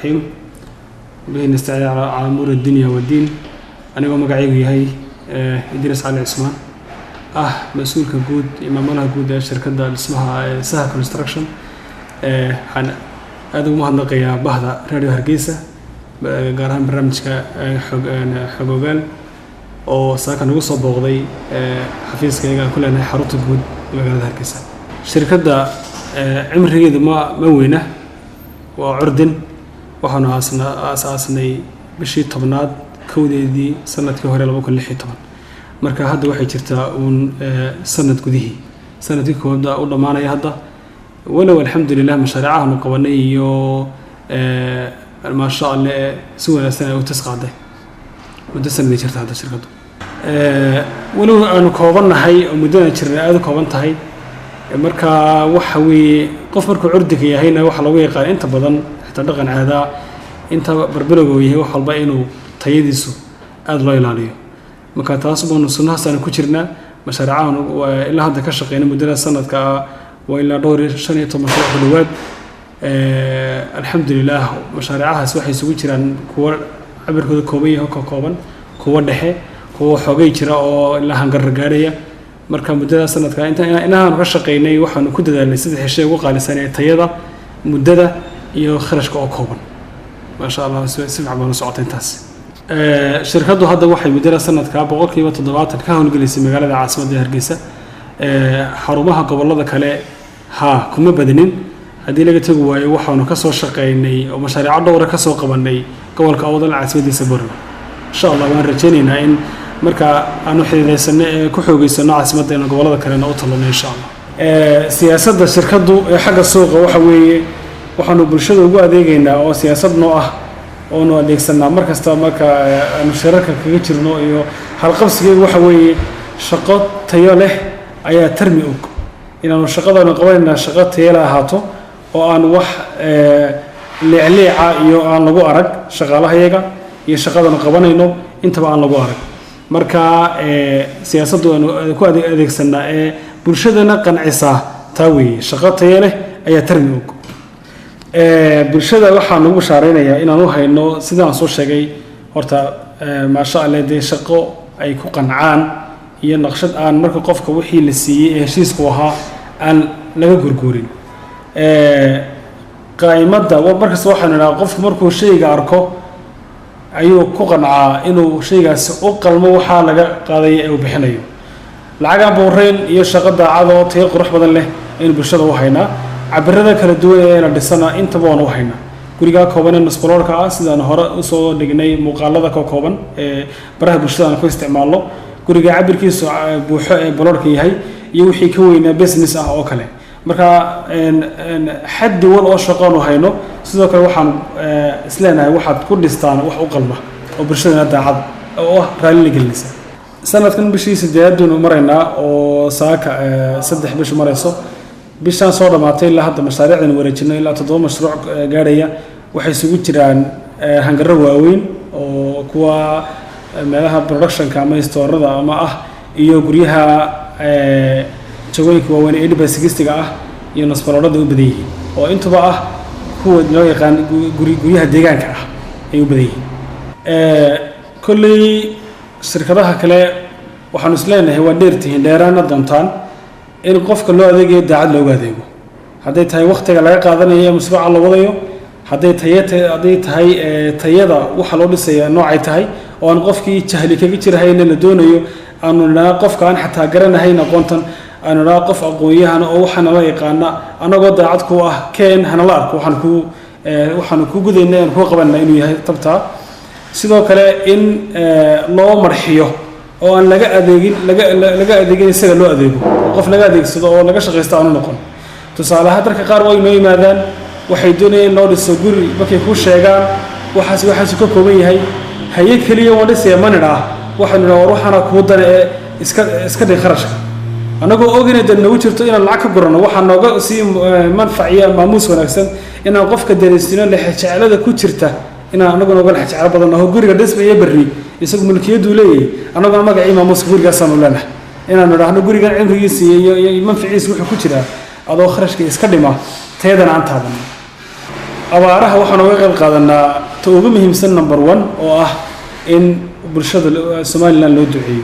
Raxiim, bihi nastaciin calaa umuuri dunya waddiin. Anigoo magacaygu yahay Idriis Cali Cismaan, ah mas-uulka guud iyo maamulaha guud ee shirkadda dhismaha ee Saha Construction, waxaan aada ugu mahadnaqayaa bahda Radio Hargeysa, gaar ahaan barnaamijka Xog Ogaal oo saaka nagu soo booqday xafiiskayaga aan ku leenahay xarunta guud ee magaalada Hargeysa. Shirkadda cimrigeedu ma weyna, waa curdin. Waxaanu aasna aas-aasnay bishii 10aad 1deedii sanadkii hore 2016. Marka hadda waxay jirtaa uun sanad gudihii, sanadkii koowaad u dhammaanaya hadda. Walow alxamdulilah mashaariicahaanu qabanay iyo maasha Alle si wanaagsan ay u tis qaaday muddo sanaday jirta hadda shirkaddu. Walow aanu koobannahay oo muddadaan jirnay aada u kooban tahay, marka waxa weeye qof markuu curdiga yahayna waxaa lagu yaqaan inta badan, xitaa dhaqan caadaa, inta barbilowga uu yahay wax walba inuu tayadiisu aada loo ilaaliyo. Marka taas baanu sunnahaas ku jirnaa. Mashaariicahan ilaa hadda ka shaqeynay muddada sanadka waa ilaa dhowr iyo 15 mashruuc ku dhowaad. Alxamdulilah mashaariicahaas waxay isugu jiraan kuwo cabirkooda kooban yahay oo ka kooban, kuwo dhexe, kuwo xoogay jira oo ilaa hangarra gaarhaya. Marka muddada sanadka inta inahaanu ka shaqeynay waxaanu ku dadaalnay saddexii shay ugu qaalisan ee tayada, muddada iyo kharashka oo kooban. Maasha Allah, si fiican baanu socotay intaas. Shirkaddu hadda waxay muddada sanadka 70% ka howlgelisay magaalada caasimadda ee Hargeysa. Xarumaha gobollada kale haa kuma badinin. Haddii laga tegi waayo, waxaanu kasoo shaqeynay oo mashaariico dhowra kasoo qabanay gobolka Awdal, caasimadiisa Borama. Insha Allah waan rajaynaynaa in marka aanu xidiidaysano ee ku xoogeysano caasimadda inaan gobollada kalena u talano, insha Allah. Siyaasadda shirkaddu ee xagga suuqa waxa weeye waxaanu bulshada ugu adeegaynaa oo siyaasad noo ah oonu adeegsanaa mar kasta marka aanu shirarka kaga jirno iyo halqabsigeegu waxa weeye: shaqo tayo leh ayaa tarmi og. Inaanu shaqadaanu qabanaynaa shaqo tayo leh ahaato oo aan wax leecleeca iyo aan lagu arag shaqaalahayaga iyo shaqadaanu qabanayno intaba aan lagu arag. Marka siyaasaddu aanu ku adeegsanaa ee bulshadana qancisaa taa weeye: shaqo tayo leh ayaa tarmi og. Bulshada waxaan ugu bashaaraynayaa inaan u hayno, sidaan soo sheegay horta, maasha Alle, dee shaqo ay ku qancaan iyo naqshad aan marka qofka wixii la siiyey ee heshiisku ahaa aan laga gurguurin. Qaa'imadda markasta waxaanu idhaha qofku markuu shayga arko ayuu ku qancaa inuu shaygaasi u qalmo waxaa laga qaadaya ee uu bixinayo. Lacagaan buurayn iyo shaqo daacad oo tayo qurux badan leh aynu bulshada u haynaa. Cabirada kala duwan ee la dhisana intaba waan u haynaa. Gurigaa kooban ee nusbaloorka ah, sidaan hore usoo dhignay muuqaalada ka kooban ee baraha bulshada aan ku isticmaalno, guriga cabirkiisu buuxo ee baloorka yahay iyo wixii ka weynaa business ah oo kale. Marka xaddi wal oo shaqoonu hayno, sidoo kale waxaan isleenahay waxaad ku dhistaan wax u qalma oo bulshadana daacad oo ah raalli gelinaysa. Sanadkan bishii 8aad baynu maraynaa oo saaka 3 bishu marayso. Bishaan soo dhammaatay ilaa hadda mashaariicdan wareejino ilaa 7 mashruuc gaadhaya. Waxay isugu jiraan hangarro waaweyn oo kuwa meelaha productionka ama istoorada ama ah, iyo guryaha jagooyinka waaweyn ee 80 by 60-ga ah, iyo nusbaloorada u badan yihiin oo intuba ah kuwa loo yaqaan guryaha deegaanka ah ay u badan yihiin. Kolley shirkadaha kale waxaanu is leenahay waa dheertihiin, dheeraana doontaan in qofka loo adeegayo daacad loogu adeego, hadday tahay waktiga laga qaadanayo ee mashruuca la wadayo, hadday tahay tayada waxa loo dhisaya noocay tahay, oo aan qofkii jahli kaga jirahayna la doonayo aanu nidhaa qofka aan xataa garanahayn aqoontan, aanu nidhaa qof aqoon-yahan oo waxaana la yaqaana, anagoo daacad ku ah keen hanala arko waxaan ku waxaanu ku gudayna aan kuu qabanna inuu yahay tabtaa. Sidoo kale in loo marxiyo oo aan laga adeegin laga adeegin, isaga loo adeego oo qof laga adeegsado oo laga shaqaysto aanu noqon. Tusaale ahaan, dadka qaar way noo yimaadaan, waxay doonayeen in loo dhiso guri. Markay kuu sheegaan waxaas ka kooban yahay, haye keliya waan dhisaya ma nidhaa. Waxaanu nidhaa war waxaana kuu dana ee iska dhig kharashka, annagoo og inay dan nagu jirto inaan lacag ka gurano. Waxaa nooga sii manfac iyo maamuus wanaagsan inaan qofka dareysiino lexejeclada ku jirta, inaan anaguna uga lexejeclo badan aho guriga dhisma iyo berri isagu mulkiyaduu leeyahay, annaguna magacii maamuuska gurigaasaanu leenahay. Inaanu idhaahno gurigan cimrigiisa iyo manfaciisa wuxuu ku jiraa adoo kharashka iska dhima, tayadana aan taabanno. Abaaraha waxaan uga qayb qaadanaa ta ugu muhiimsan, number one, oo ah in bulshada Somaliland loo duceeyo,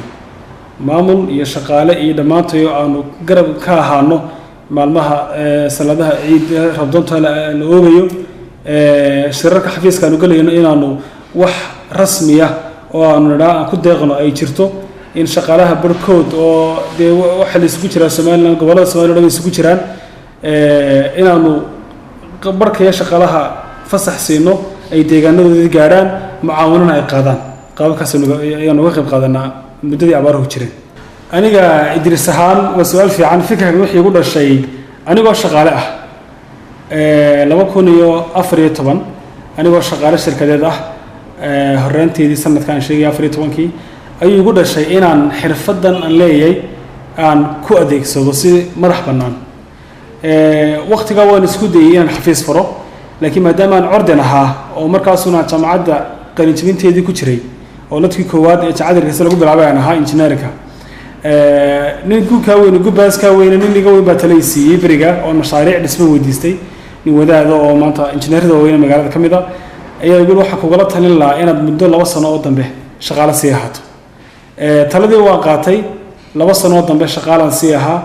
maamul iyo shaqaale iyo dhammaantayo aanu garab ka ahaano maalmaha salaadaha ciid rabdoonta la oogayo, shirarka xafiiska aanu gelayno, inaanu wax rasmiya oo aanu nidhaa aan ku deeqno ay jirto, in shaqaalaha barhkood oo dee waxa la isugu jiraa Somaliland, gobollada Somaliland o dhan isugu jiraan, inaanu barkaya shaqaalaha fasax siino, ay deegaanadoodii gaadhaan, mucaawanana ay qaadaan. Qaababkaas ayaan uga qayb qaadanaa muddadii abaaruhu jireen. Aniga Idriis ahaan, waa su-aal fiican. Fikirkan wixii igu dhashay anigoo shaqaale ah 2014, anigoo shaqaale shirkadeed ah, horreanteedii sanadka aan sheegay 14-kii ayuu igu dhashay inaan xirfaddan aan leeyahay aan ku adeegsado si madax bannaan. Waktigaa waan isku dayey inaan xafiis furo, laakiin maadaama aan corden ahaa oo markaasuna jaamacadda qalinjibinteedii ku jiray oo ladkii koowaad ee jaamacadda Hargeysa lagu bilaabay aan ahaa injineerka, nin gukaa weyne gubaaskaa weyne, nin iga weyn baa talay siiyey beriga oo mashaariic dhismo weydiistay, nin wadaada oo maanta injineerada waaweyne magaalada ka mid a ayaa igu waxaa kugula talin lahaa inaad muddo 2 sano oo dambe shaqaale sii ahaato. Taladii waan qaatay, 2 sano oo dambe shaqaalaan sii ahaa.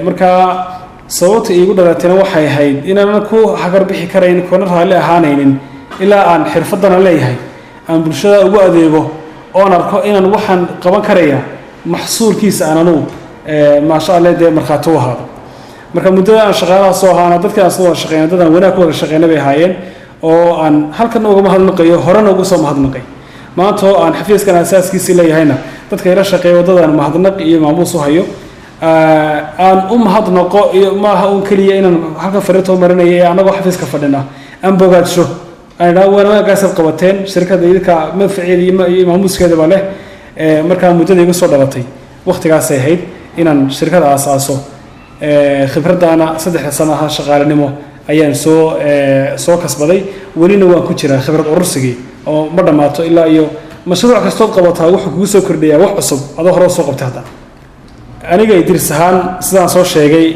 Markaa sababta iigu dhalatayna waxay ahayd inaanan ku hagar bixi karayn kuna raalli ahaanaynin ilaa aan xirfadana leeyahay aan bulshada ugu adeego oon arko inaan waxaan qaban karaya maxsuulkiisa aan anugu, maasha Alle, dee markhaati u ahaado. Marka muddada aan shaqaalaha soo ahaana, dadkii aan soo wada shaqeynay dad aan wanaag ku wada shaqeynay bay ahaayeen oo aan halkan uga mahadnaqayo, horena ugu soo mahadnaqay. Maanta oo aan xafiiskan asaaskiisii leeyahayna, dadka ila shaqeeya waddadaan mahadnaq iyo maamuus u hayo aan u mahadnaqo, iyo maaha un keliya inaan halkan fariinta u marinaya ee annagoo xafiiska fadhina aan bogaadsho, aan idhaha wanaagaasaad qabateen, shirkadda idinka manfaceeda iyo maamuuskeedaba leh. Markaa muddada igu soo dhalatay wakhtigaasay ahayd inaan shirkada aasaaso. Khibraddaana 3da sano ahaa shaqaalenimo ayaan soo kasbaday, welina waan ku jiraa khibrad urursigii oo ma dhammaato ilaa iyo mashruuc kastood qabataa wuxuu kugu soo kordhayaa wax cusub adoo hore soo qabtay. Haddana aniga Idriis ahaan, sidaan soo sheegay,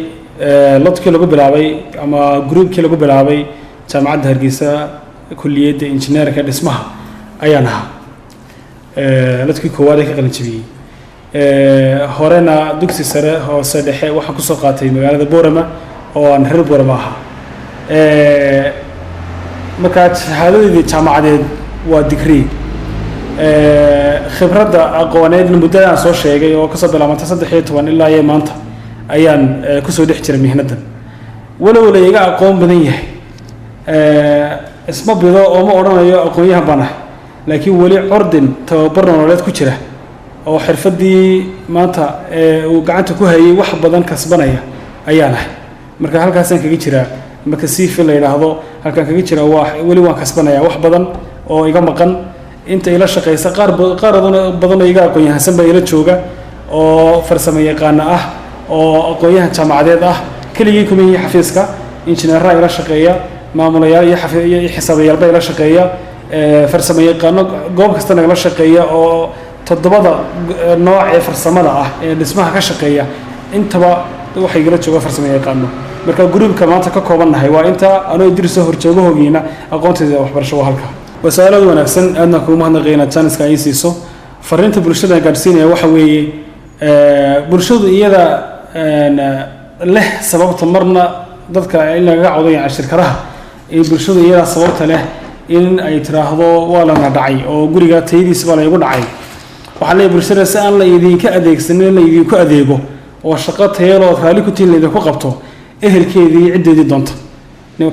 lodkii lagu bilaabay ama groupkii lagu bilaabay Jaamacadda Hargeysa kulliyadda injineerka dhismaha ayaan ahaa, lodkii koowaad ee ka qalin jabiyey. Horena dugsi sare, hoose, dhexe waxaan kusoo qaatay magaalada Boorama oo aan reer Boorama ahaa. Markaa shahaadadeedii jaamacadeed waa degree. Khibradda aqooneedna muddada aan soo sheegay oo kasoo bilaabantay 13 ilaa iyo maanta ayaan kusoo dhex jiray mihnadan. Walow la iga aqoon badan yahay, isma bido oo ma odhanayo aqoon-yahan baan ahay, laakiin weli cordin tababar nololeed ku jira oo xirfaddii maanta uu gacanta ku hayay wax badan kasbanaya ayaan ahay. Marka halkaasaan kaga jiraa. Marka CV la yidhaahdo, halkaan kaga jiraa waa weli waan kasbanaya wax badan oo iga maqan. Inta ila shaqaysa qaar badan oo iga aqoon-yahansan baa ila jooga oo farsamo yaqaana ah oo aqoon-yahan jaamacadeed ah. Keligii kuma yihi xafiiska, injineeraha ila shaqeeya, maamulayaal iyo xisaabayaalba ila shaqeeya, farsamo yaqaano goob kasta nagala shaqeeya oo toddobada nooc ee farsamada ah ee dhismaha ka shaqeeya intaba waxay igala jooga farsamo yaqaano. Marka groupka maanta ka koobannahay waa inta anoo Idriso horjoogahoogiina, aqoonteeda waxbarasho waa halka. Waa su-aalaad wanaagsan, aadna kugu mahadnaqay inaad janiska ay siiso. Fariinta bulshada gaadhsiinaya waxa weeye, bulshadu iyada leh sababta marna dadka in lagaga cawdayo shirkadaha, in bulshadu iyadaa sababta leh in ay tiraahdo waa lana dhacay oo guriga tayadiisa baa laygu dhacay. Waxaa leeyahay bulshada, si aan la idinka adeegsanin in la idinku adeego oo shaqo tayalood raalli ku tihin laydinku qabto, ehelkeedii iyo ciddeedii doonta.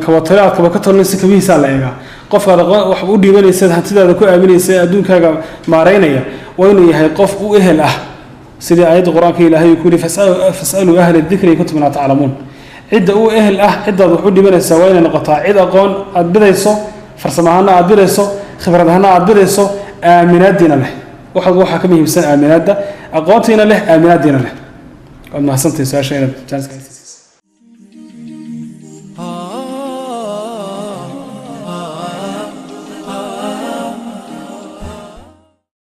Kabatalo aad kaba ka talinaysa kabihiisaa la eegaa. Qofkaad wax u dhiibanaysa, hantidaada ku aaminaysa, adduunkaaga maaraynaya waa inuu yahay qof u ehel ah, sidii aayadda Qur-aanka Ilaahay uu ku yihi: "Fas'aluu ahla dikri in kuntum laa taclamuun." Cidda u ehel ah ciddaad wax u dhibanaysaa waa inay noqotaa cid aqoon aad bidayso, farsamo ahaana aad bidayso, khibrad ahaana aad bidayso, aaminaadiina leh. Waxaa ka muhiimsan aaminaadda. Aqoontiina leh, aaminaadiina leh. Waad mahadsantahay su-aasha inaad.